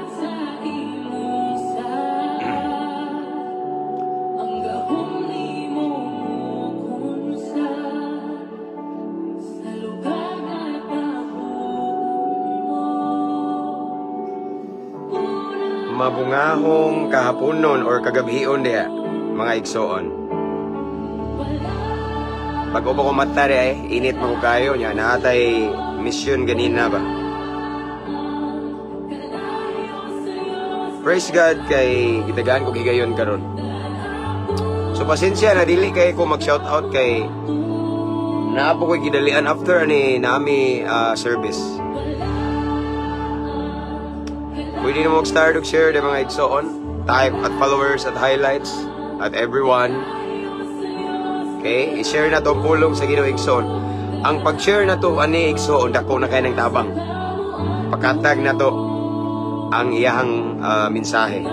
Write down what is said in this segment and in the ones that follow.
Sa imong ang gahom nimo mokunsa sa lugar nga tabuon mo. Mabungahong kahaponon or kagabhion diha, mga igsoon. Pag ubo ko mata eh, init man ko kayo nya, naatay mission ganina ba. Praise God kay gitagaan ko higayon karon. So pasensya na dili kay ko mag-shout out kay naa po ko'y gidalian after ani nami service. Pwede na mo mag-start og share de, mga igsoon. Type at followers at highlights at everyone. Okay, i-share na to ang pulong sa Ginoo, igsoon. Ang pag-share na to ani, igsoon, dako na kay ng tabang. Pakatag na to ang iyahang mensahe.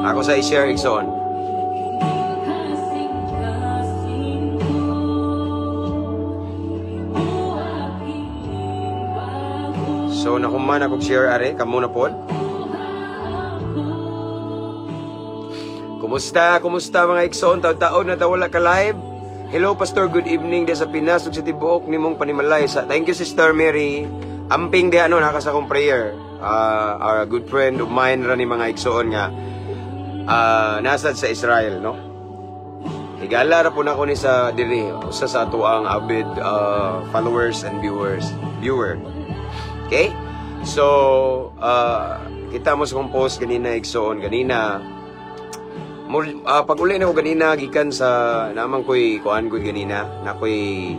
Ako sa i-share, igsoon. Kasing-kasing ko, buhaking bago. So nahuman ako share are, kamo na pod. Kumusta? Kumusta, mga igsoon? Taon-taon na ta wala ka live. Hello, Pastor, good evening diha sa Pinas ug sa tibuok nimong panimalay. Sa thank you, Sister Mary. Amping diha no naka sa akong prayer. Our good friend of mine ra ni, mga igsoon, nga nasad sa Israel, no? Higala ra po na ko ni sa diri usa sa ato ang avid followers and viewers, viewer. Okay? So, kita mo sa kong post ganina, igsoon, ganina. Pag uli na ko ganina gikan sa naman ko'y kuan ko ganina na ko'y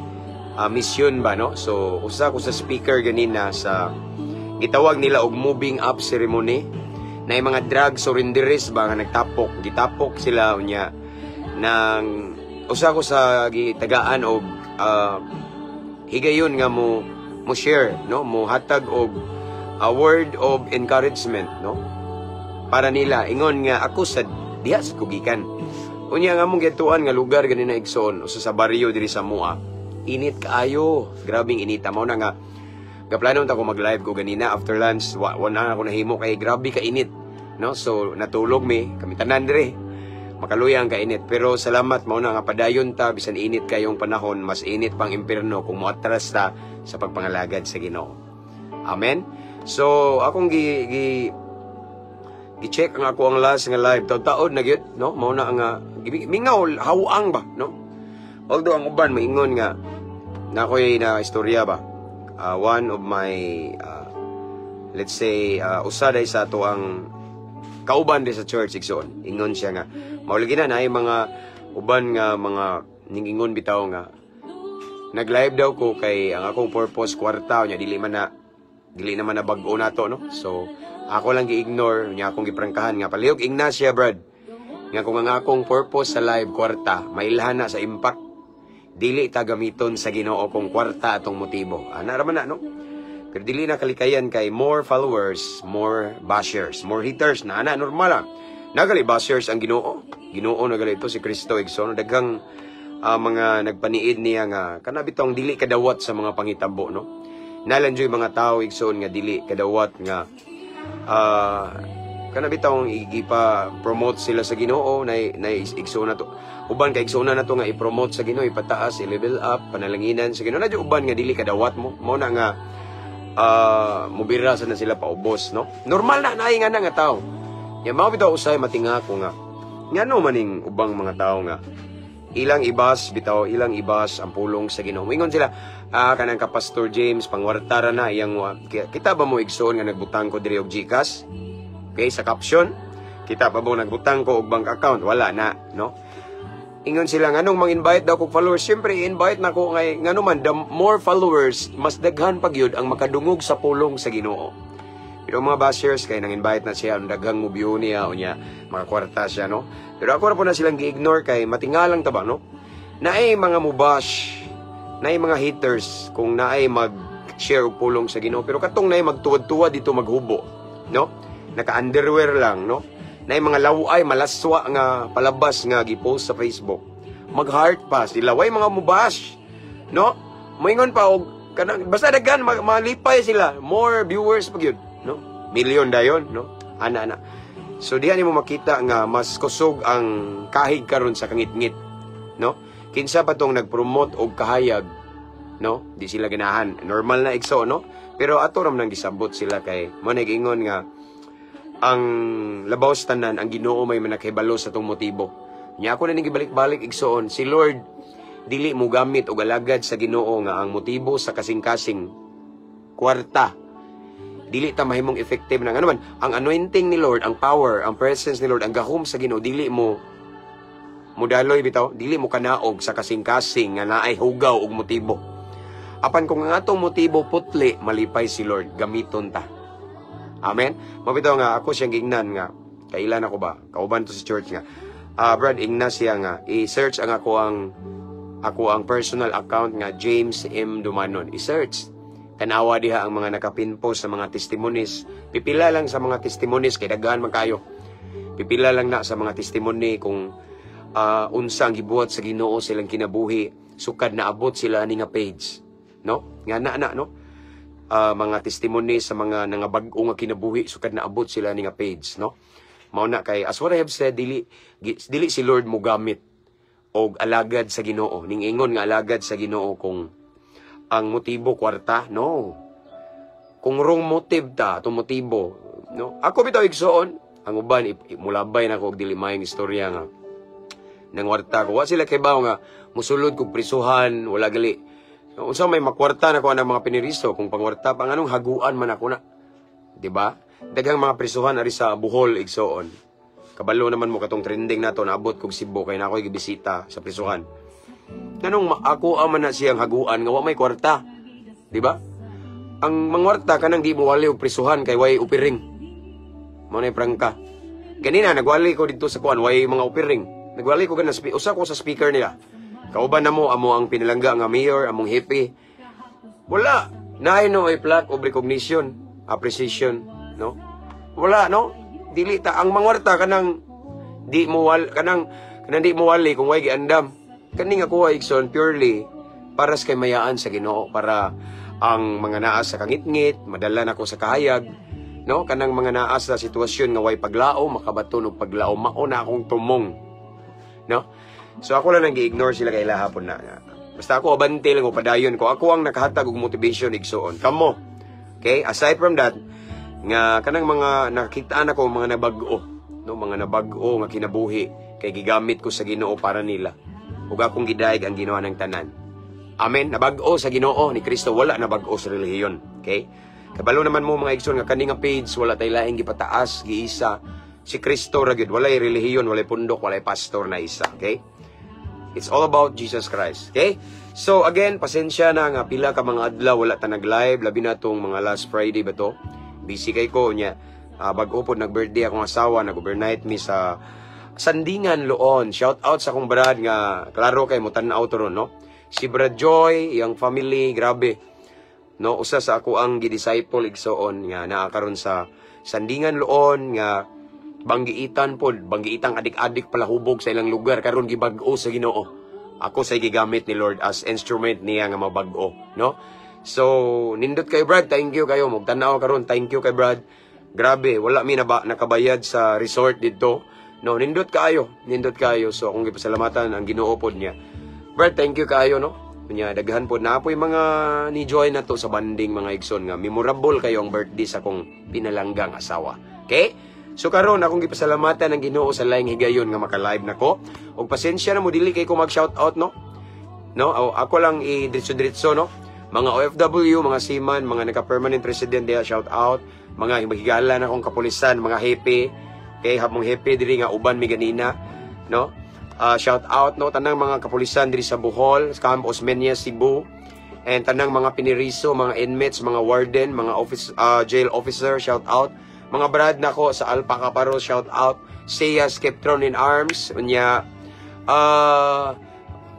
mission ba, no? So usa ko sa speaker ganina sa gitawag nila og moving up ceremony na yung mga drug surrenderies ba nga nagtapok, gitapok sila. Unya nang usa ko sa gitagaan og higayon nga mo mo share, no, mo hatag og a word of encouragement, no, para nila ingon nga ako sa diha sa kugikan. Unya nga among gituan nga lugar ganina, igsoon, usa sa baryo diri sa Mua, init kaayo, grabing inita. Mao na nga gaplano ta ko mag-live ko ganina after lunch, wa na ako nahimo kay grabe ka init, no? So natulog mi kami tanan diri, makaluyang ka init. Pero salamat, mao na nga padayon ta bisan init kayong panahon, mas init pang impierno kung moatras ta sa pagpangalagad sa Ginoo. Amen. So akong gi, gi gi-check ang ako ang last nga live, taod-taod na gyud, no? Mao na nga mingaw hawang ba, no? Although ang uban maingon nga na ako'y na istorya ba, one of my let's say usa day sa ato ang kauban di sa church, igsoon, ingon siya nga maulagi na naay mga uban nga mga ningingon bitaw nga nag-live daw ko kay ang akong purpose kwarta. Nya dili naman na bag-o nato, no? So ako lang gi-ignore nya, akong giprangkahan nga palihog ingna siya, "Brad," nga kung ang akong purpose sa live kwarta, mailhan na sa impact. Dili ta gamiton sa Ginoo kung kwarta atong motibo. Ana ra man na, no? Pero dili na kalikayan kay more followers, more bashers, more haters na ana, normal ah. Nagali bashers ang Ginoo. Ginoo na gali ito si Kristo, igsoon. Daghang mga nagpaniid niya nga kana bitong dili kadawat sa mga pangitabo, no? Nalan joy mga tao, igsoon, nga dili kadawat nga kana bitong igipa promote sila sa Ginoo na na igsoon na to. Uban kay igsoon na to nga i-promote sa Ginoo, ipataas, i-level up, panalanginan sa Ginoo. Na uban nga dili kadawat mo mo na nga mubira sa na sila paubos, no? Normal na naay nga na nga tao. Ya mao bitaw usay matinga ko nga ngano maning ubang mga tao nga ilang ibas bitaw, ilang ibas ang pulong sa Ginoo. Ingon sila, kanang ka Pastor James pangwarta ra na iyang kita ba mo, igsoon, nga nagbutang ko diri og GCash? Okay, sa caption, kita pa mo nagbutang ko og bank account? Wala na, no? Ingon sila nganong mang-invite daw kog followers. Syempre i-invite na ko ngay ngano man, the more followers, mas daghan pa gyud ang makadungog sa pulong sa Ginoo. Pero mga bashers kay nang invite na siya, ang daghang mo view niya unya makakwarta siya, no? Pero ako ra po na silang gi-ignore kay matingalang ta ba, no? Naay mga mubash, naay mga haters kung naay mag-share og pulong sa Ginoo, pero katong naay magtuwad-tuwad dito maghubo, no? Naka-underwear lang, no? Naay mga laway, malaswa nga palabas nga gipost sa Facebook. Mag-heart pa sila, way mga mubash, no? Moingon pa og Kanang basta daghan malipay sila, more viewers pag yun, no? Milyon dayon, no? Ana ana. So diha nimo makita nga mas kusog ang kahig karon sa kangitngit, no? Kinsa pa tong nagpromote og kahayag, no? Di sila ganahan. Normal na, igso, no? Pero ato ram nang gisabot sila kay mo nag-ingon nga ang labaw sa tanan, ang Ginoo may manakahibalo sa atong motibo. Nya ako na ning gibalik-balik, igsoon, si Lord dili mo gamit og alagad sa Ginoo nga ang motibo sa kasing-kasing kwarta. Dili ta mahimong effective na ano man ang anointing ni Lord, ang power, ang presence ni Lord, ang gahom sa Ginoo, dili mo mudaloy bitaw, dili mo kanaog sa kasing-kasing nga naay hugaw og motibo. Apan kung ang atong motibo putli, malipay si Lord, gamiton ta. Amen. Mabitaw nga ako siyang gingnan nga kailan ako ba kauban to sa church nga, ah, Brad, ingna siya nga i-search ang ako ang personal account nga James M Dumanon. I-search, tanawa diha ang mga nakapinpost sa mga testimonies. Pipila lang sa mga testimonies kay daghan man kayo. Pipila lang na sa mga testimony kung unsa ang gibuhat sa Ginoo sa ilang kinabuhi sukad naabot sila ani nga page, no? Nga na na, no? Mga testimony sa mga nangabag-o nga kinabuhi sukad naabot sila ani nga page, no? Mao na kay as what I have said, dili si Lord mo gamit og alagad sa Ginoo ning ingon nga alagad sa Ginoo kung ang motibo kwarta, no? Kung wrong motive ta atong motibo, no? Ako bitaw, igsoon, ang uban mulabay na ko og dili maayong istorya nga nangwarta ko. Wa sila kay nga musulod kog prisuhan, wala gali. Unsa may makwarta na ko ang mga piniriso kung pangwarta pa, nganong haguan man ako na? 'Di ba? Daghang mga prisuhan ari sa Bohol, igsoon. Kabalo naman mo katong trending nato, naabot kog Cebu kay na ako'y gibisita sa prisuhan. Nganong ako man na siyang haguan nga wa may kwarta? 'Di ba? Ang mangwarta kanang di mo wali og prisuhan kay way upiring. Mao na prangka. Ganina nagwali ko dito sa kuan, way mga upiring. Nagwali ko gana usa ko sa speaker nila. Kauban na mo amo ang pinalangga nga mayor, among hepe. Wala. Naay no ay plaque of recognition, appreciation, no? Wala, no? Dili ta ang mangwarta kanang di mo wal kanang kanang di mo wali kung way giandam. Kani nga kuha, igsoon, purely para sa kaymayaan sa Ginoo, para ang mga naa sa kangitngit madala nako sa kahayag, no? Kanang mga naa sa sitwasyon nga way paglao, makabaton og paglao. Mao na akong tumong, no? So ako lang nang gi-ignore sila kay hapon na. Basta ako abante lang ko, padayon ko. Ako ang nakahatag og motivation, igsoon, kamo. Okay, aside from that nga kanang mga nakitaan ako mga nabag-o, no? Mga nabag-o nga kinabuhi kay gigamit ko sa Ginoo para nila ug akong gidayeg ang Ginoo ng tanan. Amen. Nabag-o sa Ginoo ni Kristo, wala nabag-o sa relihiyon. Okay, kabalo naman mo, mga igsoon, nga kani nga page wala tay laing gipataas, giisa. Si Kristo ra gyud, walay relihiyon, walay pundok, walay pastor na isa. Okay? It's all about Jesus Christ. Okay? So again, pasensya na nga pila ka mga adlaw wala ta nag-live, labi na tong mga last Friday ba to. Busy kay ko nya. Bag-o pod nag-birthday akong asawa, nag-overnight mi sa Sandingan, Loon. Shout out sa akong brad nga klaro kay mo tan-aw to ron, no? Si Brad Joy, iyang family, grabe. No, usa sa ako ang gi-disciple, igsoon, nga naa karon sa Sandingan, Loon, nga banggiitan pod, banggiitang adik-adik palahubog sa ilang lugar, karon gibag-o sa Ginoo. Ako sa gigamit ni Lord as instrument niya nga mabag-o, no? So, nindot kayo, Brad, thank you kayo. Magtanaw karon, thank you kay Brad. Grabe, wala mi na ba nakabayad sa resort dito. No, nindot kaayo, nindot kaayo. So, akong gipasalamatan ang Ginoo pod niya. Brad, thank you kaayo, no? Nya daghan pod na apoy mga ni join na to sa banding, mga igsoon, nga memorable kayo ang birthday sa akong pinalanggang asawa. Okay? So karon akong gipasalamatan ang Ginoo sa laing higayon nga maka-live nako. Og pasensya na mo, dili kay ko mag-shout out, no. No, o, ako lang i-diretso-diretso, no. Mga OFW, mga seaman, mga naka-permanent resident diha, shout out, mga higala na akong kapulisan, mga hepe, kay habong hepe diri nga uban mi ganina, no? Shout out, no, tanang mga kapulisan diri sa Bohol, sa Camp Osmeña, Cebu, and tanang mga piniriso, mga inmates, mga warden, mga office jail officer, shout out. Mga brad nako sa Alpha Kaparo, shout out. Seyas Keptron in Arms, unya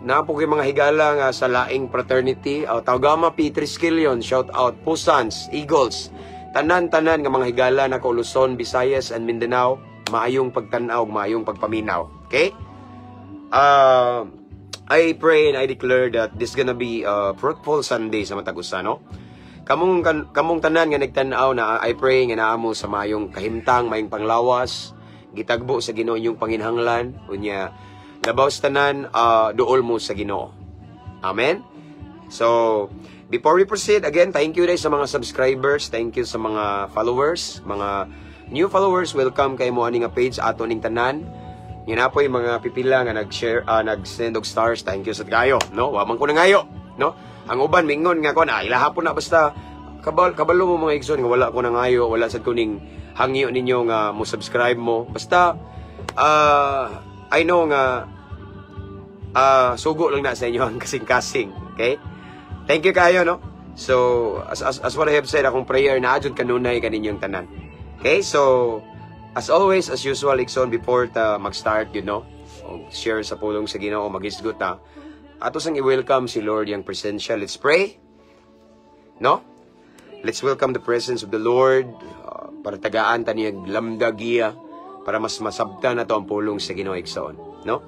naa po kay mga higala nga sa laing fraternity, Tau Gamma Pi Triskelion, shout out. Pusans, Eagles, tanan-tanan nga mga higala nako Luzon, Visayas and Mindanao, maayong pagtan-aw, maayong pagpaminaw. Okay? I pray and I declare that this gonna be a fruitful Sunday sa matag usa, no? Kamong tanan nga nagtan-aw na, I pray nga naa mo sa mayong kahimtang, mayong panglawas, gitagbo sa Ginoo inyong panginhanglan, unya labaw sa tanan, duol mo sa Ginoo. Amen. So, before we proceed, again, thank you guys sa mga subscribers, thank you sa mga followers, mga new followers, welcome kay mo ani nga page ato ning tanan. Yun na po yung mga pipila nga nag-share, nag-send og stars. Thank you sa kayo, no? Wa man ko nangayo, no? Ang uban mingon nga kon, ah, ilahapon na basta kabalo mo, mga igsoon, nga wala ko nangayo, wala sad ko ning hangyo ninyo nga mo subscribe mo. Basta I know nga sugo lang na sa inyo ang kasing-kasing, okay? Thank you kayo, no? So, as what I have said, akong prayer na adyon kanunay kaninyong tanan. Okay? So, as always, as usual, igsoon, before ta mag-start, o share sa pulong sa Ginoo, maghisgot ta, ato sang i-welcome si Lord yung presensya. Let's pray. No? Let's welcome the presence of the Lord para tagaan ta niya lamdagiya para mas masabtan na to ang pulong sa Ginoo, igsoon, no?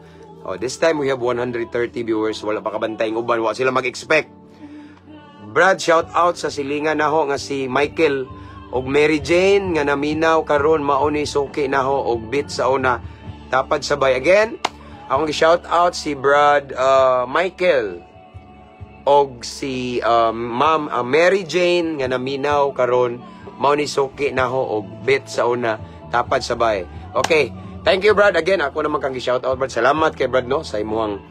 Oh, this time we have 130 viewers, wala pa kabantay ng uban, wa sila mag-expect. Brad, shout out sa silingan naho nga si Michael og Mary Jane nga naminaw karon, mao ni suki naho og bit sa una tapad sabay. Again, akong shout out si Brad Michael og si Ma'am Mary Jane nga naminaw karon, mao ni suki naho og bit sa una tapad sabay. Okay. Thank you, Brad. Again, ako naman kang gi-shout out, Brad. Salamat kay Brad, no, sa imuhang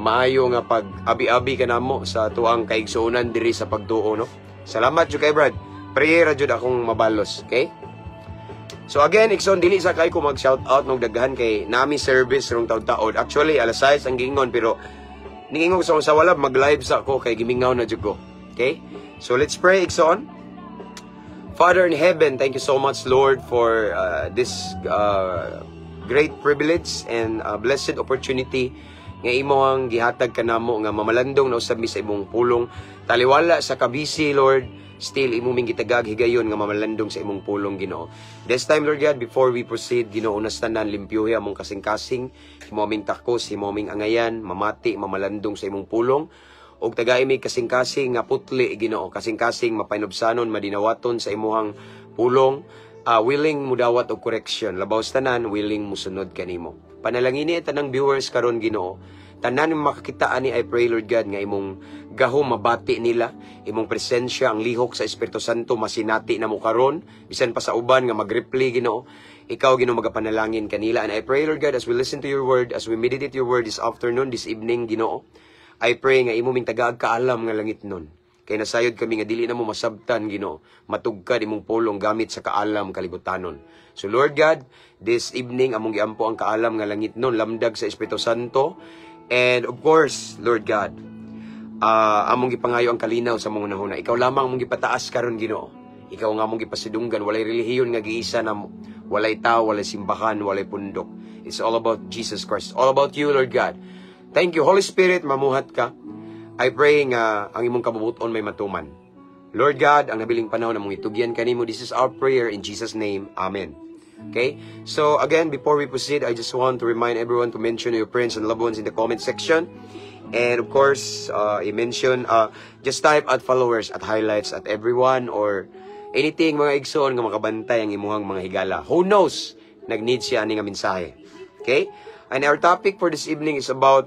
maayo nga pag abi-abi ka namo sa tuang kaigsuonan diri sa pagtuo, no. Salamat jud kay Brad. Prayer ra jud akong mabalos, okay? So again, igsoon, dili sa kay ko mag-shout out nog daghan kay nami service rong taud-taod. Actually, alas 6 ang gingon pero niingon ko sa wala mag-live sa ako kay gimingaw na jud ko. Okay? So let's pray, igsoon. Father in heaven, thank you so much, Lord, for this great privilege and blessed opportunity nga imo ang gihatag kanamo nga mamalandong na usab mi sa imong pulong. Taliwala sa kabisi, Lord, still imo ming gitagag higayon nga mamalandong sa imong pulong, Ginoo. This time, Lord God, before we proceed, Ginoo, unas tanan limpyuhi among kasing-kasing, himo aming takos, himo aming angayan, mamati, mamalandong sa imong pulong og tagai mi kasing-kasing nga putli, Ginoo, kasing-kasing mapainubsanon, madinawaton sa imuhang pulong, willing mudawat og correction, labaw sa tanan willing musunod kanimo. Panalangini tanang viewers karon, Ginoo, tanan makakita ani. I pray, Lord God, nga imong gahom mabati nila, imong presensya, ang lihok sa Espiritu Santo masinati na mo karon, bisan pa sa uban nga magreply, Ginoo, ikaw, Ginoo, magapanalangin kanila. And I pray, Lord God, as we listen to your word, as we meditate your word this afternoon, this evening, Ginoo, I pray nga imo ming tagaag kaalam nga langit nun. Kay nasayod kami nga dili na mo masabtan, Ginoo, matugkad imong pulong gamit sa kaalam kalibutanon. So Lord God, this evening among giampo ang kaalam nga langit nun, lamdag sa Espiritu Santo. And of course, Lord God, among gipangayo ang kalinaw sa mong hunahuna. Ikaw lamang among gipataas karon, Ginoo. Ikaw nga among gipasidunggan, walay relihiyon nga giisa namo. Walay tao, walay simbahan, walay pundok. It's all about Jesus Christ. All about you, Lord God. Thank you, Holy Spirit, mamuhat ka. I pray nga ang imong kabubuton may matuman. Lord God, ang nabiling panahon among itugyan kanimo. This is our prayer in Jesus' name. Amen. Okay? So again, before we proceed, I just want to remind everyone to mention your friends and loved ones in the comment section. And of course, i-mention, just type at followers, at highlights, at everyone, or anything, mga igsoon, nga makabantay ang imuhang mga higala. Who knows, nag-need siya ani nga mensahe. Okay? And our topic for this evening is about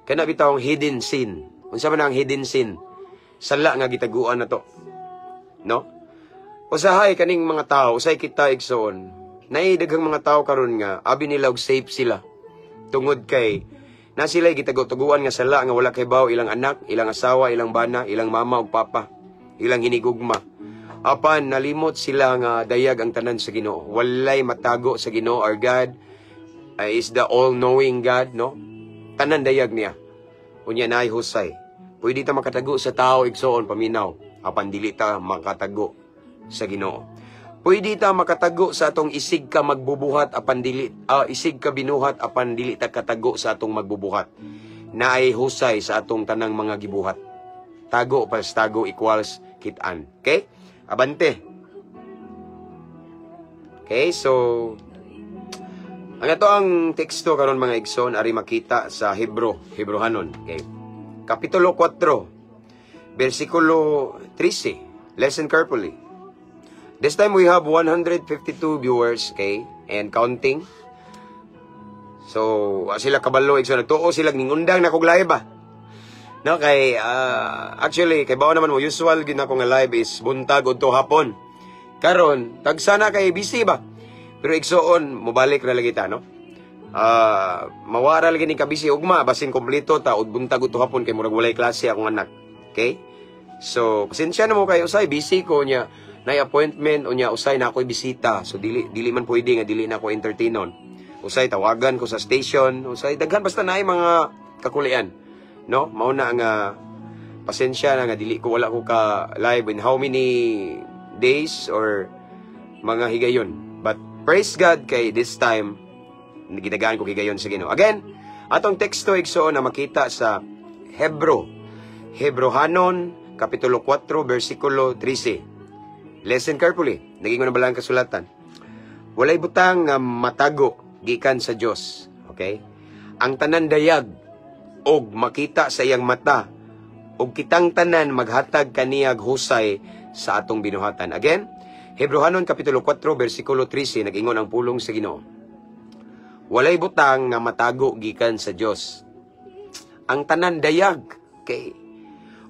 kana bitawng hidden sin. Unsa man ang hidden sin? Sala nga gitaguan na to. No? Usahay kaning mga tao, usahay kita, igsoon. Naay daghang mga tao karon nga abi nila og safe sila. Tungod kay na sila gitago-taguan nga sala nga wala kay baw ilang anak, ilang asawa, ilang bana, ilang mama ug papa, ilang hinigugma. Apan nalimot sila nga dayag ang tanan sa Ginoo. Walay matago sa Ginoo. Our God is the all-knowing God, no? Tanan dayag niya. Unya naay husay. Pwede ta makatago sa tao, igsoon, paminaw. Apan dili ta makatago sa Ginoo. Pwede ta makatago sa atong isig ka magbubuhat apan dili isig ka binuhat, apan dili ta katago sa atong magbubuhat. Naay husay sa atong tanang mga gibuhat. Tago plus tago equals kitaan. Okay? Abante. Okay, so Ang ato ang teksto karon, mga igsoon, ari makita sa Hebro, Hebrohanon. Okay. Kapitulo 4, versikulo 13. Listen carefully. This time we have 152 viewers, okay, and counting. So, wa sila kabalo, igsoon, nagtuo sila ningundang na kog live ba. No, kay actually kay bawo naman mo, usual gid nako nga live is buntag udto hapon. Karon, tagsa na kay busy ba. Pero igsoon, mobalik ra lagi ta, no? Mawara lagi ni kabisi ugma basin kompleto ta ud buntag udto hapon kay murag walay klase akong anak. Okay? So, pasensya na mo kayo, usay busy ko niya, nay appointment unya usay na ako'y bisita. So dili dili man pwede nga dili na ako entertainon. Usay tawagan ko sa station, usay daghan basta naay mga kakulian. No? Mao na nga pasensya na nga dili ko, wala ko ka live in how many days or mga higayon. But praise God kay this time ginagaan ko higayon sa Ginoo. Again, atong teksto, igsoon, na makita sa Hebro. Hebrohanon kapitulo 4 versikulo 13. Listen carefully. Naging ko na balang kasulatan. Walay butang nga matago gikan sa Dios. Okay? Ang tanan dayag og makita sa iyang mata og kitang tanan maghatag kaniyag husay sa atong binuhatan. Again, Hebrohanon kapitulo 4 versikulo 13, nag-ingon ang pulong sa Ginoo. Walay butang nga matago gikan sa Dios. Ang tanan dayag kay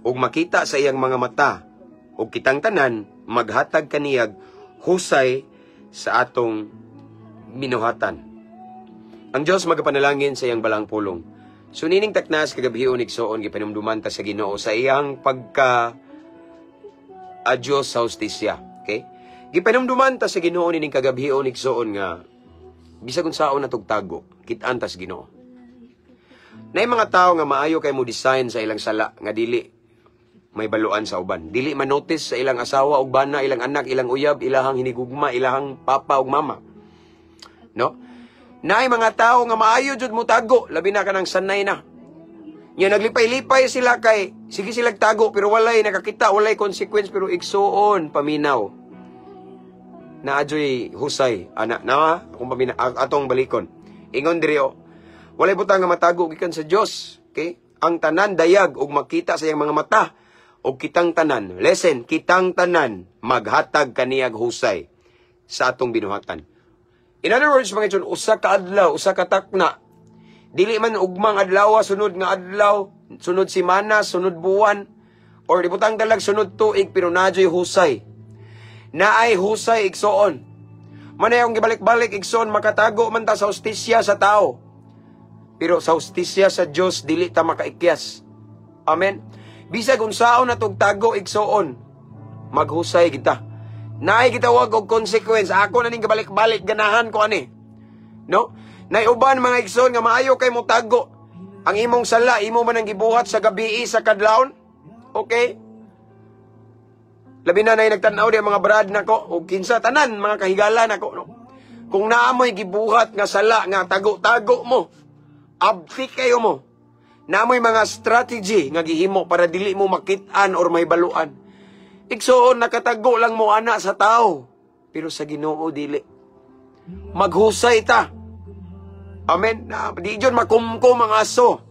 ug makita sa iyang mga mata ug kitang tanan maghatag kaniyag husay sa atong binuhatan. Ang Dios magapanalangin sa iyang balang pulong. So nining taknas kagabhion, igsoon, gipanumduman ta sa Ginoo sa iyang pagka a Dios sa hustisya. Okay? Gipanumduman ta sa Ginoo nining kagabhion, igsoon, nga bisag unsaon na tugtago, kit-an ta sa Ginoo. Nay mga tao nga maayo kay mo design sa ilang sala nga dili may baluan sa uban. Dili manotice sa ilang asawa ug bana, ilang anak, ilang uyab, ilahang hinigugma, ilahang papa ug mama. No? Naay mga tao nga maayo jud mo tago, labi na kanang sanay na. Nya naglipay-lipay sila kay sige sila tago pero walay nakakita, walay consequence, pero igsuon, paminaw. Naadyoy husay ana na akong pamina atong balikon. Ingon diri oh. Walay butang nga matago gikan sa Dios. Okay? Ang tanan dayag ug makita sa iyang mga mata ug kitang tanan. Listen, kitang tanan maghatag kaniyag husay sa atong binuhatan. In other words, mga igsoon, usa ka adlaw, usa ka takna. Dili man ugmang adlaw, sunod nga adlaw, sunod semana, sunod buwan, or ibutang dalag sunod tuig, pero naadyoy husay. Naay husay, igsoon. Manay ang gibalik-balik, igsoon, makatago man ta sa hustisya sa tao. Pero sa hustisya sa Dios dili ta makaikyas. Amen. Bisag unsaon na tago, igsoon, maghusay kita. Naay gitawag og consequence. Ako na ning gibalik-balik, ganahan ko ani. No? Nay uban, mga igsoon, nga maayo kay mo tago. Ang imong sala imo man ang gibuhat sa gabi sa kadlawon. Okay? Labi na nay nagtan-aw di mga brad nako og kinsa tanan mga kahigala nako, no. Kung naa mo'y gibuhat nga sala nga tago-tago mo, abtik kayo mo. Naa mo'y mga strategy nga gihimo para dili mo makit-an or may baluan. Igsoon, nakatago lang mo ana sa tao, pero sa Ginoo dili. Maghusay ta. Amen. Na, di dyon makumkum ang aso.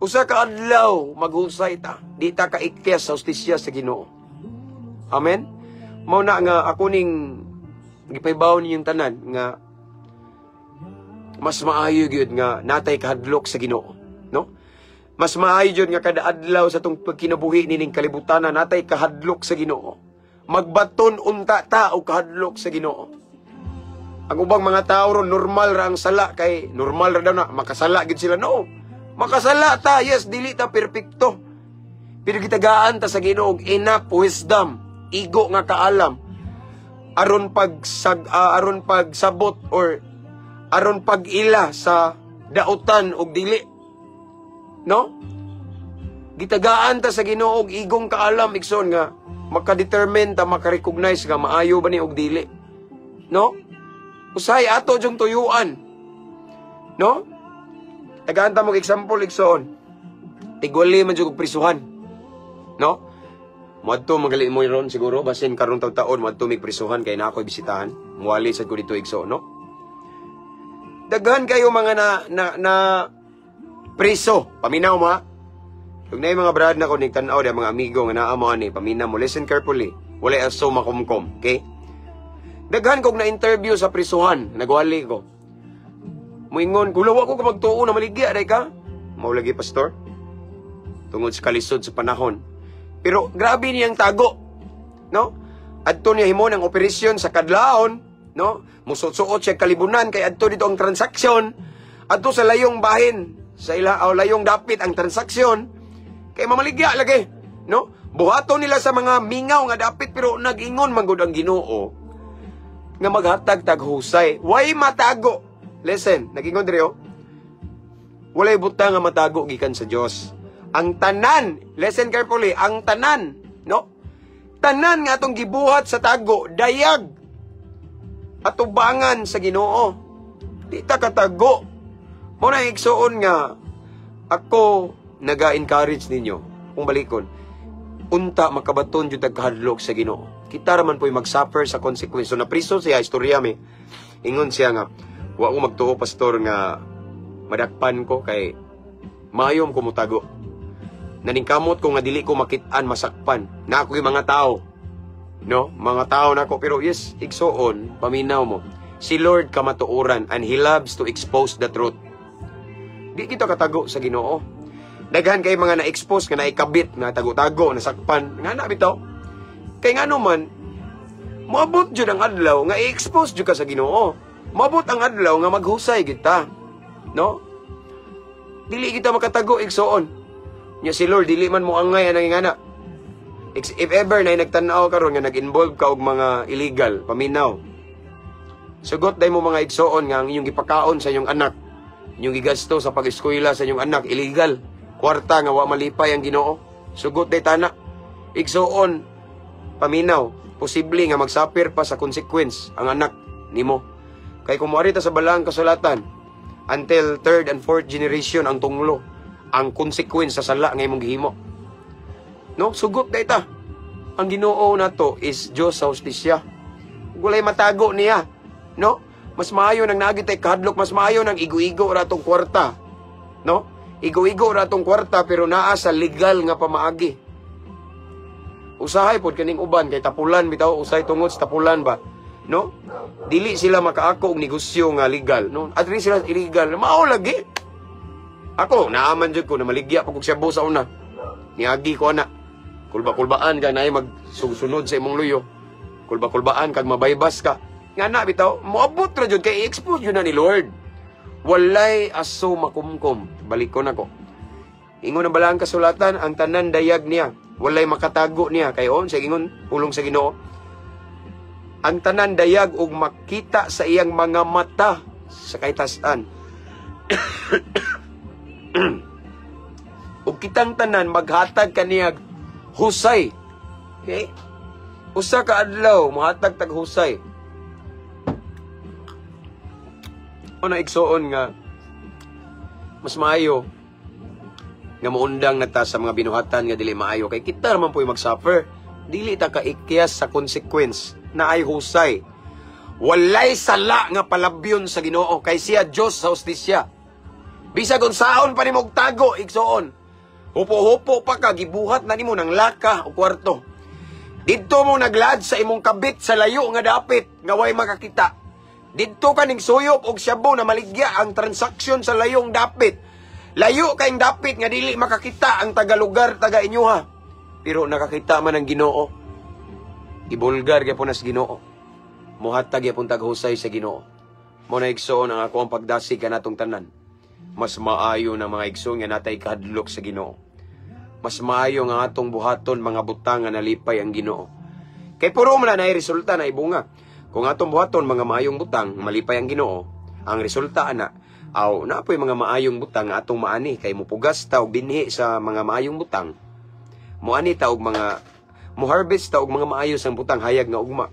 Usa ka adlaw maghusay ta. Di ta kaikyas sa hustisya sa Ginoo. Amen. Mao na nga ako ning gipaybaw ninyong tanan nga mas maayo gyud nga natay kahadlok sa Ginoo, no? Mas maayo gyud nga kada adlaw sa atong pagkinabuhi nining kalibutan natay kahadlok sa Ginoo. Magbaton unta ta og kahadlok sa Ginoo. Ang ubang mga tao ron, normal ra ang sala kay normal ra daw na makasala gid sila, no. Makasala ta, yes, dili ta perpekto. Pero gitagaan ta sa Ginoo og enough wisdom, igo nga kaalam aron pagsabot or aron pag-ila sa dautan og dili. No? Gitagaan ta sa Ginoo og igong kaalam, igsoon, nga makadetermine ta, makarecognize nga maayo ba ni og dili. No? Usahay ato jung tuyuan. No? Tagaan ta mong example, igsoon. Tigwali man jud og prisuhan. No? Muadto magali mo ron siguro basin karon taon-taon muadto mig prisuhan kay na ako'y bisitahan. Muwali sad ko dito, igsoon, no? Daghan kayo mga na priso. Paminaw mo ha. Kung na mga brad na ko nigtan-aw di mga amigo nga naa mo ani, paminaw mo, listen carefully. Walay aso makumkom, okay? Daghan kog na interview sa prisuhan, nagwali ko. Muingon, kulawa ko ka magtuo na maligya day ka. Mao lagi, pastor. Tungod sa kalisod sa panahon. Pero grabe niyang tago. No? Adto niya himo ng operasyon sa kadlawon, no? Musuot-suot siya kalibunan kay adto dito ang transaksyon. Adto sa layong bahin, sa ila o layong dapit ang transaksyon. Kay mamaligya lagi, no? Buhaton nila sa mga mingaw nga dapit, pero nag-ingon man gud ang Ginoo nga maghatag tag husay. Way matago. Listen, nag-ingon diri oh. Walay butang nga matago gikan sa Dios. Ang tanan, listen carefully, ang tanan, no? Tanan nga atong gibuhat sa tago, dayag atubangan sa Ginoo. Di ta katago. Mo na igsuon nga ako naga-encourage ninyo kung balikon. Unta makabaton jud tag kahadlok sa Ginoo. Kita ra man po'y mag-suffer sa consequence. So napriso siya, istorya mi. Ingon siya nga, wa ko magtuo, pastor, nga madakpan ko kay mayom ko mutago. Naningkamot ko nga dili ko makit-an, masakpan. Na ako yung mga tao. No? Mga tao nako. Pero yes, igsuon, paminaw mo. Si Lord kamatuoran and He loves to expose the truth. Di kita katago sa Ginoo. Daghan kay mga na-expose nga naikabit, nga tago-tago, nasakpan. Nga na bitaw. Kay ngano man, moabot jud ang adlaw nga i-expose jud ka sa Ginoo. Moabot ang adlaw nga maghusay kita. No? Dili kita makatago, igsuon. Nya si Lord dili man mo angay anang ingana. If ever na nagtan-aw karon nga nag-involve ka og mga illegal, paminaw. Sugot day mo, mga igsuon, nga ang inyong gipakaon sa inyong anak, inyong gigasto sa pag-eskwela sa inyong anak, illegal. Kwarta nga wa malipay ang Ginoo. Sugot day tana. Igsuon, paminaw, posible nga magsuffer pa sa consequence ang anak nimo. Kay kung moari ta sa balaang kasulatan, until third and fourth generation ang tunglo, ang consequence sa sala nga imong gihimo. No, sugot day ta. Ang Ginoo nato is Dios sa hustisya. Walay matago niya. No? Mas maayo nang naagi tay kahadlok, mas maayo nang igo-igo ra tong kwarta. No? Igo-igo ra tong kwarta pero naa sa legal nga pamaagi. Usahay pod kaning uban kay tapulan bitaw, usahay tungod sa tapulan ba. No? Dili sila makaako og negosyo nga legal, no? Adri sila illegal, mao lagi. Ako, naaman jud ko na maligya pa kog shabu sa una. Niagi ko ana. Kulba-kulbaan ka na magsusunod sa imong luyo. Kulba-kulbaan kag mabaybas ka. Nga na bitaw, moabot ra jud kay i-expose jud na ni Lord. Walay aso makumkom. Balik ko nako. Ingon ang balaang kasulatan, ang tanan dayag niya. Walay makatago niya. Kay on, sa ingon, pulong sa Ginoo. Ang tanan dayag og makita sa iyang mga mata sa kaytasan. Ug kitang tanan maghatag kaniyag husay. Okay? Usa ka adlaw mohatag tag husay. Una igsuon nga mas maayo nga muundang na ta sa mga binuhatan nga dili maayo kay kita man po'y magsuffer. Dili ta kaikyas sa consequence na ay husay. Walay sala nga palabyon sa Ginoo kay siya Dios sa hustisya. Bisag unsaon pa nimo og tago, igsuon. Hupo-hupo pa ka, gibuhat na nimo ng laka o kwarto. Didto mo naglad sa imong kabit sa layo nga dapit nga way makakita. Didto ka ning suyop og shabu na maligya ang transaksyon sa layong dapit. Layo kayong dapit nga dili makakita ang taga-lugar, taga inyoha. Pero nakakita man ang Ginoo. Ibulgar gyapon nas Ginoo. Mohatag gyapon taghusay sa Ginoo. Mo na igsuon ang ako ang pagdasig kanatong tanan. Mas maayo na, mga igsoon, nga natay kahadlok sa Ginoo. Mas maayo nga atong buhaton mga butang nga nalipay ang Ginoo. Kay puro man na resulta na ibunga. Kung atong buhaton mga maayong butang, malipay ang Ginoo, ang resulta ana aw napoy mga maayong butang nga atong maani kay mupugas ta og binhi sa mga maayong butang. Muani ta og mga mo harvest ta og mga maayo sang butang hayag nga ugma.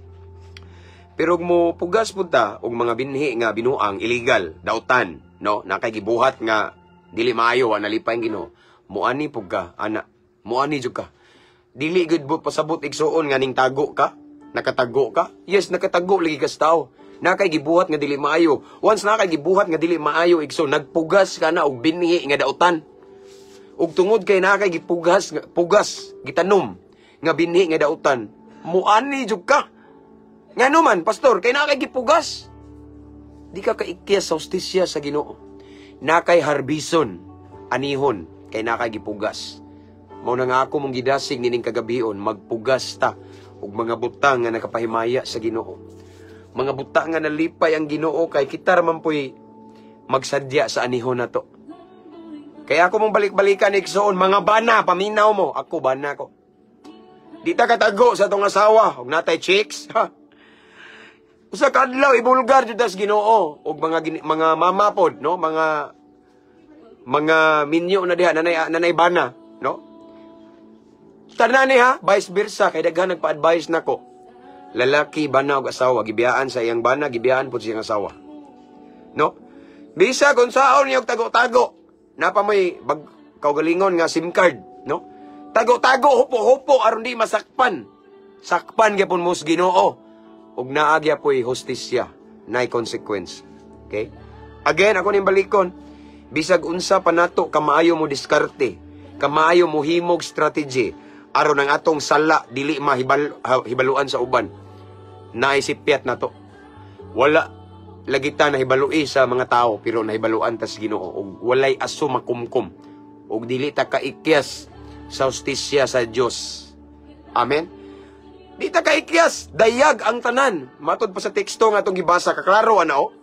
Pero og mo pugas pud ta og mga binhi nga binuang illegal, dautan, no, na kay gibuhat nga dili maayo, wa nalipay ang Ginoo. Muani pug ka ana, muani jud ka. Dili gud pasabot, igsuon, nga ning tago ka, nakatago ka. Yes, nakatago lagi ka sa tao. Na kay gibuhat nga dili maayo. Once na kay gibuhat nga dili maayo, igsoon, nagpugas ka na og binhi nga dautan. Ug tungod kay naa kay gipugas, pugas, gitanom nga binhi nga dautan, muani jud ka. Ngano man, pastor, kay naa kay gipugas. Di ka kaikyas sa hustisya sa Ginoo. Na kay harbison, anihon, kay naa kay gipugas. Mao na nga ako mong gidasig nining kagabion, magpugas ta og mga butang nga nakapahimaya sa Ginoo. Mga butang nga nalipay ang Ginoo kay kita ra man po'y magsadya sa anihon nato. Kaya ako mong balik-balikan, igsoon, mga bana, paminaw mo. Ako, bana ko. Di ta katago sa atong asawa, og natay chicks. Ha? Usa ka adlaw ibulgar jud tas Ginoo og mga mama pod, no, mga minyo na diha, nanay bana, no? Tanan ni ha, vice versa, kay daghan nagpa-advise nako. Lalaki, bana og asawa, gibiyaan sa iyang bana, gibiyaan pud siyang asawa. No? Bisa kung saon niyo tago-tago, napa mo'y bag kaugalingon nga SIM card, no? Tago-tago, hupo-hupo aron di masakpan. Sakpan gyapon mo sa Ginoo. Ug naa gyapoy hustisya, nay consequence. Okay? Again, ako ning balikon. Bisag unsa pa nato kamaayo mo diskarte, kamaayo mo himog strategy aron ang atong sala dili hibaluan sa uban. Naisipyat na to. Wala lagi ta nahibalui sa mga tao, pero nahibaluan ta sa Ginoo ug walay aso makumkum ug dili ta kaikyas sa hustisya sa Dios. Amen. Di ta kaikyas, dayag ang tanan. Matod pa sa teksto nga atong gibasa, kaklaro ana oh.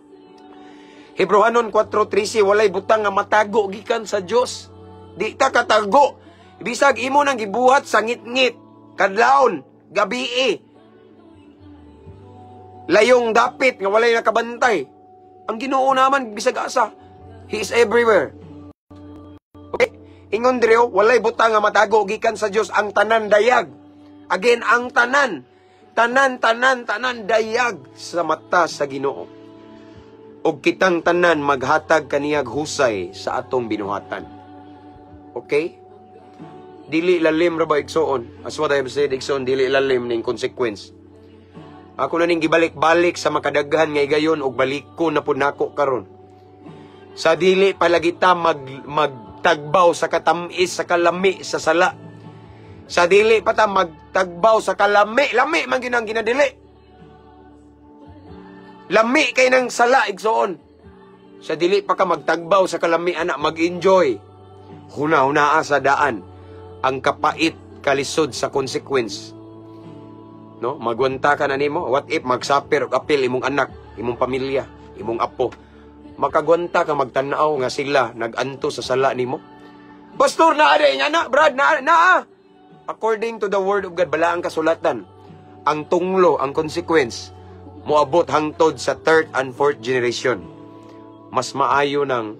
Hebreohanon 4:13, walay butang nga matago gikan sa Dios. Di ta katago. Bisag imo nang gibuhat sa ngitngit, kadlawon, gabii, layong dapit nga walay nakabantay. Ang Ginoo naman bisag asa. He is everywhere. Okay? Ingon diri oh, walay butang nga matago gikan sa Dios, ang tanan dayag. Again, ang tanan. Tanan, tanan, tanan dayag sa mata sa Ginoo. Og kitang tanan maghatag kaniyag husay sa atong binuhatan. Okay? Dili lalim ra ba, igsoon? As what I have said, igsoon, dili lalim ning consequence. Ako na ning gibalik-balik sa makadaghan nga igayon og baliko na pud nako karon. Sa dili palagi ta magtagbaw sa katamis, sa kalami sa sala. Sa dili pa ta magtagbaw sa kalami, lami man gyud ang ginadili. Lami kay nang sala, igsoon. Sa dili pa ka magtagbaw sa kalami ana, mag-enjoy. Huna-hunaa sa daan ang kapait kalisod sa consequence. No, magwanta ka na nimo. What if magsuffer og apil imong anak, imong pamilya, imong apo? Makagwanta ka magtan-aw nga sila nag-anto sa sala nimo? Pastor, naa di nga na, Brad, naa naa. According to the word of God, balaang kasulatan, ang tunglo, ang consequence, moabot hangtod sa third and fourth generation. Mas maayo nang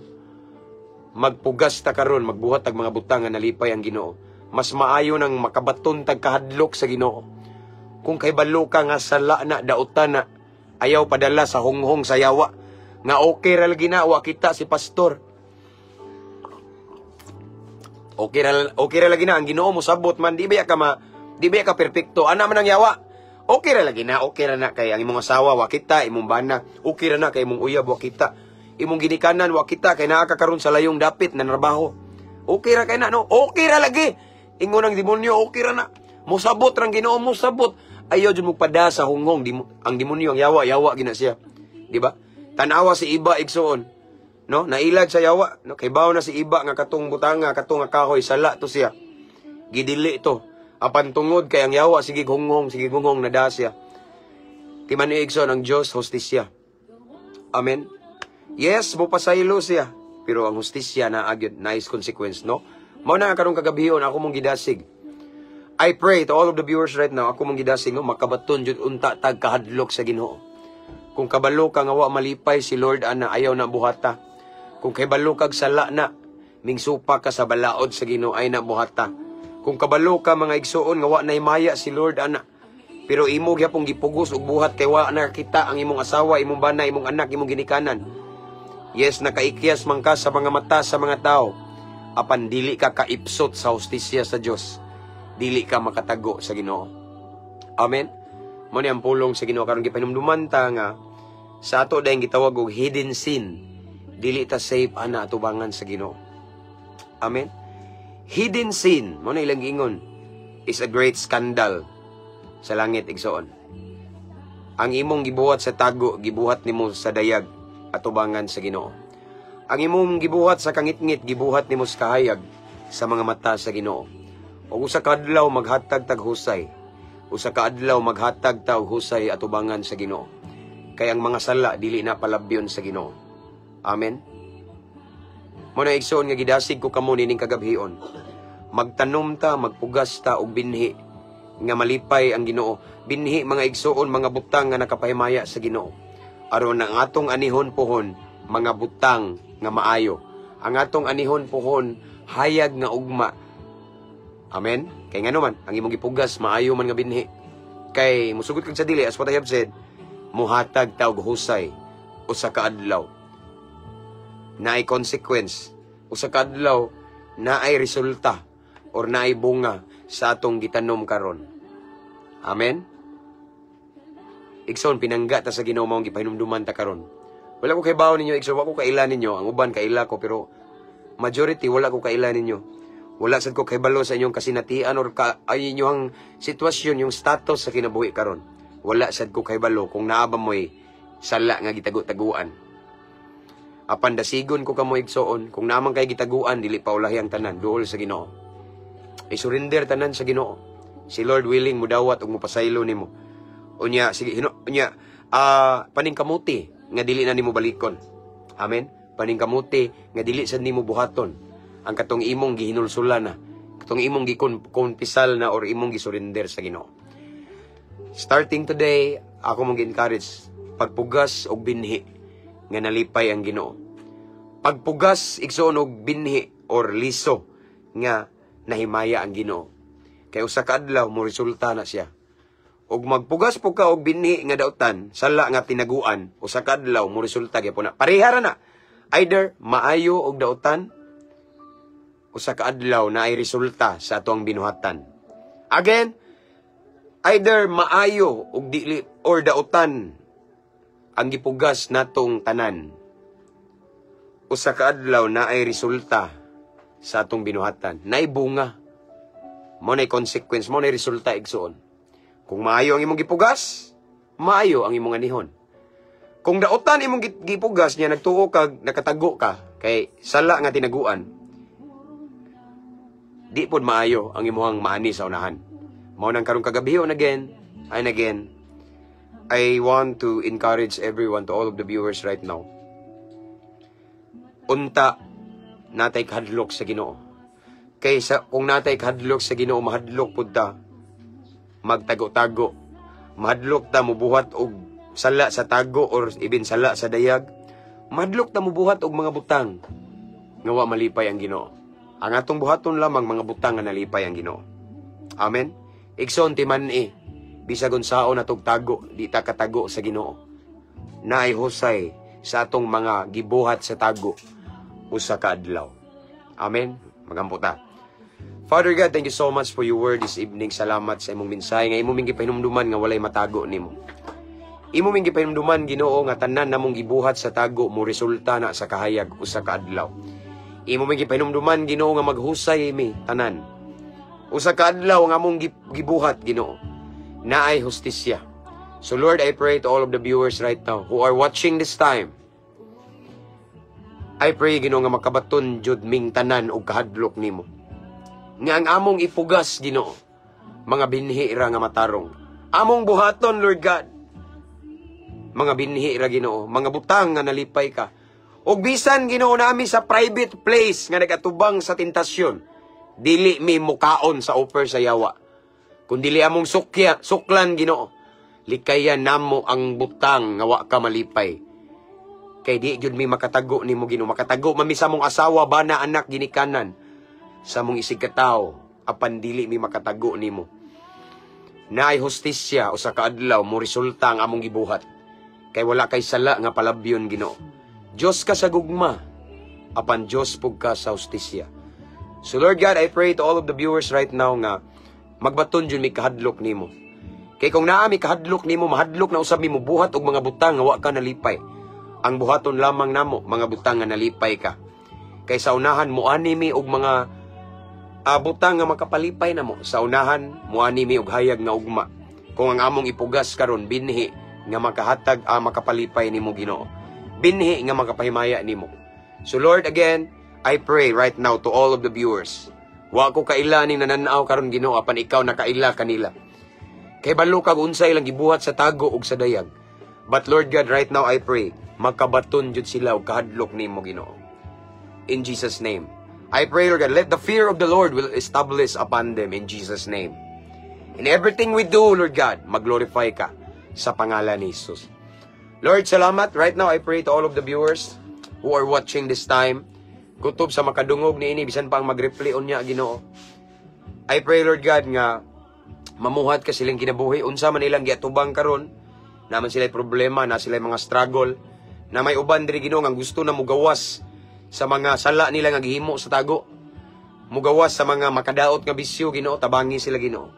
magpugas ta karon, magbuhat tag mga butang nga nalipay ang Ginoo. Mas maayo nang makabaton tag kahadlok sa Ginoo. Kung kay balo ka nga sala na, dautan na, ayaw padala sa hunghong sa yawa. Nga okay ra lagi na, wa kita si pastor. Okay ra lagi na, ang Ginoo mo sabot man, di ba ka perpekto, ana man ang yawa. Okay ra lagi na, okay ra na kay ang imong asawa wa kita, imong bana, okay ra na kay imong uyab wa kita. Imong ginikanan wa kita kay naa ka karon sa layong dapit na trabaho. Okay ra kay na, no? Okay ra lagi. Ingon ang demonyo, okay ra na. Mosabot rang Ginoo, mosabot. Ayaw jud mo pada sa hunghong ang demonyo, ang yawa, yawa gina siya. Di ba? Tanawa si iba, igsoon. No? Nailag sa yawa, no? Kay bawo na si iba nga katong butanga, katong nga kahoy, sala to siya. Gidili to. Apan tungod kay ang yawa sige hunghong, sige hunghong nada siya. Timan ni, igsoon, ang Dios hustisya. Amen. Yes, mopasaylo siya, pero ang hustisya na agyod nice consequence, no? Mao na nga karong kagabhion ako mong gidasig. I pray to all of the viewers right now, ako mong gidasig, no, makabaton jud unta tag kahadlok sa Ginoo. Kung kabalo ka nga wa malipay si Lord ana, ayaw na buhata. Kung kabalo kag sala na, mingsupa ka sa balaod sa Ginoo, ay na buhata. Kung kabalo ka, mga igsuon, nga wa nahimaya si Lord ana, pero imo gyapong gipugos og buhat kay wa na kita ang imong asawa, imong bana, imong anak, imong ginikanan. Yes, nakaikyas man ka sa mga mata sa mga tao. Apan dili ka kaipsot sa hustisya sa Dios. Dili ka makatago sa Ginoo. Amen. Mo ni ang pulong sa Ginoo karon, gipanumduman ta nga Sa ato dayong gitawag og hidden sin, dili ta safe ana atubangan sa Ginoo. Amen. Hidden sin, mao na ilang giingon, is a great scandal sa langit, igsoon. Ang imong gibuhat sa tago, gibuhat nimo sa dayag atubangan sa Ginoo. Ang imong gibuhat sa kangitngit, gibuhat nimo sa kahayag sa mga mata sa Ginoo. Ug usa ka adlaw maghatag tag husay. Usa ka adlaw maghatag ta og husay atubangan sa Ginoo. Kay ang mga sala dili na palabyon sa Ginoo. Amen. Mao na, igsoon, nga gidasig ko kamo nining kagabhion. Magtanom ta, magpugas ta og binhi nga malipay ang Ginoo. Binhi, mga igsoon, mga butang nga nakapahimaya sa Ginoo. Aron ang atong anihon pohon, mga butang nga maayo. Ang atong anihon pohon, hayag nga ugma. Amen? Kay ngano man, ang imong gipugas, maayo man nga binhi. Kay musugot kag sa dili, as what I have said, muhatag ta og husay usa ka adlaw. Naay consequence. Usa ka adlaw, naay resulta or naay bunga sa atong gitanom karon. Amen? Igsoon, pinangga ta sa Ginoo, maong gipahinumduman ta karon. Wala ko kay ninyo, igsoon, wa ko kaila ninyo, ang uban kaila ko, pero majority wala ko kaila ninyo. Wala sad ko kahibalo sa inyong kasinatian or ka, ay inyong sitwasyon, yung status sa kinabuhi karon. Wala sad ko kahibalo kung naa ba mo'y sala nga gitago-taguan. Apan dasigon ko kamo, igsoon, kung naa man kay gitaguan, dili pa ulahi ang tanan, duol sa Ginoo. I-surrender tanan sa Ginoo. Si Lord willing mudawat ug mopasaylo nimo. Unya sige hino, unya paningkamuti nga dili na nimo balikon. Amen. Paningkamuti nga dili sad nimo buhaton ang katong imong gihinulsulan na, katong imong gikonpisal na or imong gisurrender sa Ginoo. Starting today, ako mong gi-encourage pagpugas og binhi nga nalipay ang Ginoo. Pagpugas, igsoon, og binhi or liso nga nahimaya ang Ginoo. Kay usa ka adlaw mo resulta na siya. Og magpugas po ka og binhi nga dautan, sala nga tinaguan, usa ka adlaw mo resulta gyapon na. Pareha ra na. Either maayo og dautan, usa ka adlaw naay resulta sa atoang binuhatan. Again, either maayo og dili or dautan ang gipugas natong tanan. Usa ka adlaw naay resulta sa atong binuhatan. Naay bunga. Mao nay consequence, mao nay resulta, igsoon. Kung maayo ang imong gipugas, maayo ang imong anihon. Kung dautan imong gipugas niya, nagtuo kag nakatago ka kay sala nga tinaguan, di pod maayo ang imuhang maani sa unahan. Mao nang karong kagabhion, again and again, I want to encourage everyone, to all of the viewers right now. Unta natay kahadlok sa Ginoo. Kay sa kung natay kahadlok sa Ginoo, mahadlok pud ta magtago-tago. Mahadlok ta mubuhat og sala sa tago or ibin sala sa dayag. Mahadlok ta mubuhat og mga butang nga wa malipay ang Ginoo. Ang atong buhaton lamang, mga butang nga nalipay ang Ginoo. Amen. Igsoon, timan-i, bisag unsaon atong tago, di ta katago sa Ginoo. Naay husay sa atong mga gibuhat sa tago usa ka adlaw. Amen. Magampo ta. Father God, thank you so much for your word this evening. Salamat sa imong mensahe nga imo ming gipahinumduman nga walay matago nimo. Imo ming gipahinumduman, Ginoo, nga tanan namong gibuhat sa tago mo resulta na sa kahayag usa ka adlaw. Imo ming gipahinumduman, Ginoo, nga maghusay mi tanan. Usa ka adlaw nga among gibuhat, Ginoo, naay hustisya. So Lord, I pray to all of the viewers right now who are watching this time. I pray, Ginoo, nga makabaton jud ming tanan og kahadlok nimo. Nga ang among ipugas, Ginoo, mga binhi ra nga matarong. Among buhaton, Lord God, mga binhi ra, Ginoo, mga butang nga nalipay ka. Og bisan, Ginoo, nami sa private place nga nagatubang sa tentasyon, dili mi mukaon sa offer sa yawa. Kung dili among sukya, suklan, Ginoo, likayan namo ang butang nga wa ka malipay. Kay di gyud mi makatago nimo, Ginoo, makatago man mi sa among asawa, bana, anak, ginikanan, sa among isig katawo, apan dili mi makatago nimo. Naay hustisya, usa ka adlaw mo resulta ang among gibuhat. Kay wala kay sala nga palabyon, Ginoo. Dios ka sa gugma, apan Dios pug ka sa hustisya. So Lord God, I pray to all of the viewers right now nga magbaton jud mi kahadlok nimo. Kay kung naa mi kahadlok nimo, mahadlok na usab mi mubuhat og mga butang nga wa ka nalipay. Ang buhaton lamang namo, mga butang nga nalipay ka. Kay sa unahan muani mi og mga butang nga makapalipay namo. Sa unahan muani mi og hayag nga ugma. Kung ang among ipugas karon binhi nga makahatag makapalipay nimo, Ginoo. Binhi nga makapahimaya nimo. So Lord, again, I pray right now to all of the viewers. Wa ko kaila ning nananaw karon, Ginoo, apan ikaw nakaila kanila. Kay balo kag unsa ilang gibuhat sa tago ug sa dayag. But Lord God, right now I pray, makabaton jud sila og kahadlok nimo, Ginoo. In Jesus' name. I pray, Lord God, let the fear of the Lord will establish upon them in Jesus' name. In everything we do, Lord God, mag-glorify ka sa pangalan ni Jesus. Lord, salamat. Right now, I pray to all of the viewers who are watching this time. Kutob sa makadungog niini, bisan pa ang mag-replay unya, Ginoo. I pray, Lord God, nga mamuhat ka silang kinabuhi. Unsa man ilang giatubang karon, naman sila problema, na sila mga struggle, na may uban diri, Ginoo, nga gusto na mugawas sa mga sala nila nga gihimo sa tago. Mugawas sa mga makadaot nga bisyo, Ginoo, tabangi sila, Ginoo.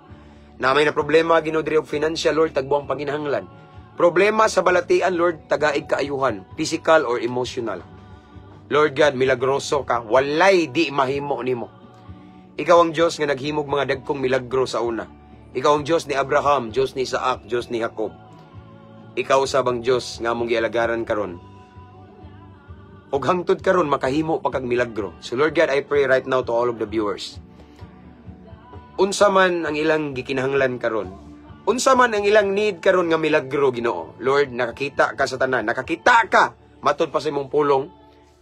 Na may na problema, Ginoo, diri og financial, Lord, tagbuang panginahanglan. Problema sa balatian, Lord, tagaig kaayuhan, physical or emotional. Lord God, milagroso ka, walay di mahimo nimo. Ikaw ang Diyos nga naghimog mga dagkong milagro sa una. Ikaw ang Diyos ni Abraham, Diyos ni Isaac, Diyos ni Jacob. Ikaw usab ang Diyos nga among gialagaran karon. Ug hangtod karon makahimo pa kag milagro. So Lord God, I pray right now to all of the viewers. Unsa man ang ilang gikinahanglan karon. Unsa man ang ilang need karon nga milagro, Ginoo. Lord, nakakita ka sa tanan, nakakita ka matud pa sa imong pulong,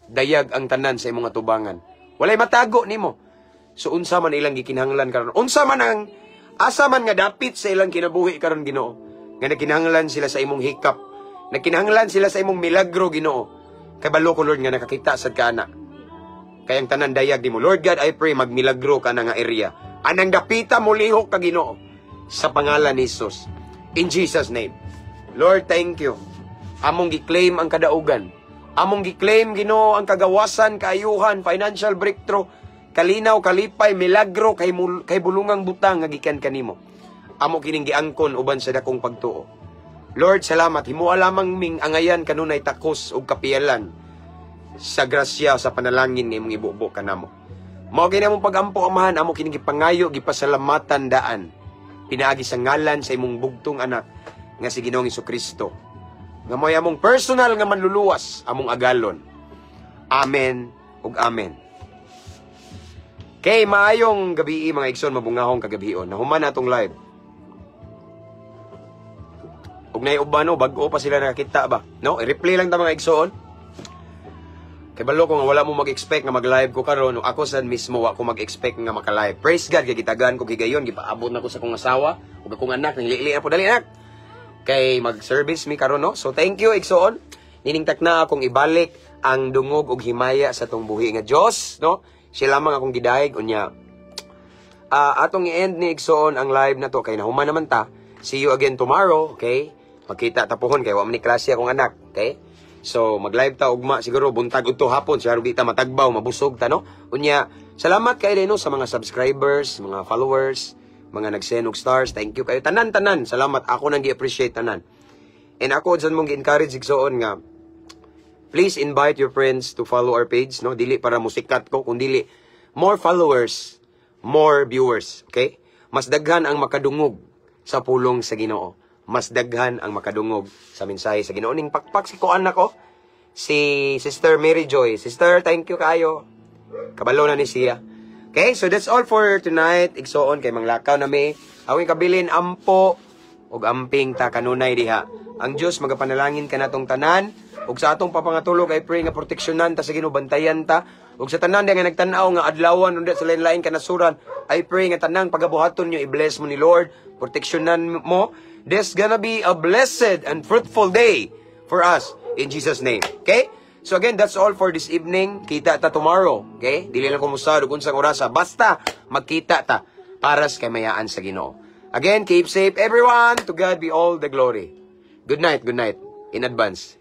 dayag ang tanan sa imong atubangan. Walay matago nimo. So unsa man ilang gikinahanglan karon? Unsa man ang asa man nga dapit sa ilang kinabuhi karon, Ginoo? Nga nagkinahanglan sila sa imong hikap. Nagkinahanglan sila sa imong milagro, Ginoo. Kay balo ko, Lord, nga nakakita sad ka ana. Kay ang tanan dayag nimo. Lord God, I pray magmilagro ka na nga area. Anang dapita mo lihok ka, Ginoo, sa pangalan ni Jesus. In Jesus' name. Lord, thank you. Among gi-claim ang kadaugan. Among gi-claim, Ginoo, ang kagawasan, kaayuhan, financial breakthrough, kalinaw, kalipay, milagro, kay bulungang butang nga gikan kanimo. Amo kining giangkon uban sa dakong pagtuo. Lord, salamat. Himoa lamang ming angayan kanunay takos ug kapiyalan sa grasya sa panalangin nga imong ibubo kanamo. Mao kini among pagampo, Amahan, amo kining gipangayo, gipasalamatan daan. Pinaagi sa ngalan sa imong bugtong anak nga si Ginoong Kristo. Nga mo'y among personal nga manluluwas, among agalon. Amen ug amen. Kay maayong gabi, mga igsoon, mabungahong kagabion. Nahuman na atong live. Ug nay uban, no, bag-o pa sila nakakita ba? No, i-replay lang ta, mga igsoon. Kay balo ko nga wala mo mag-expect nga mag-live ko karon. Ako sad mismo wa ko mag-expect nga maka-live. Praise God kay gitagaan ko higayon, gipaabot na ko sa akong asawa ug akong anak nang lili po, dali anak. Kay mag-service mi karon, no. So thank you, igsoon. Niningtak na akong ibalik ang dungog ug himaya sa tong buhi nga Dios, no? Siya lamang akong gidayeg unya. Atong i-end ni, igsoon, ang live na to kay nahuman naman ta. See you again tomorrow, okay? Magkita ta pohon kay wa man ni klase akong anak, okay? So mag-live ta ugma siguro buntag udto hapon siguro di ta matagbaw, mabusog ta, no. Unya, salamat kay no sa mga subscribers, mga followers, mga nag-send og stars. Thank you kayo tanan-tanan. Salamat, ako nang gi-appreciate tanan. And ako dyan mong gi-encourage, igsoon, nga please invite your friends to follow our page, no? Dili para musikat ko, kung dili more followers, more viewers, okay? Mas daghan ang makadungog sa pulong sa Ginoo. Mas daghan ang makadungog sa mensahe sa Ginoo. Ning pakpak si kuan nako, si Sister Mary Joy. Sister, thank you kayo. Kabalo na ni siya. Okay, so that's all for tonight. Igsoon, kay manglakaw na mi. Awing kabilin ampo ug amping ta kanunay diha. Ang Dios magapanalangin kanatong tanan ug sa atong papangatulog ay pray nga proteksyonan ta sa Ginoo, bantayan ta ug sa tanan nga nagtan-aw nga adlawan unda sa lain-lain kanasuran. I pray nga tanang pagabuhaton nyo i-bless mo ni Lord, proteksyonan mo. This gonna be a blessed and fruitful day for us in Jesus' name. Okay? So again, that's all for this evening. Kita ta tomorrow. Okay? Dili lang kumusta ug unsang orasa. Basta magkita ta para sa kamayaan sa Ginoo. Again, keep safe, everyone. To God be all the glory. Good night, good night. In advance.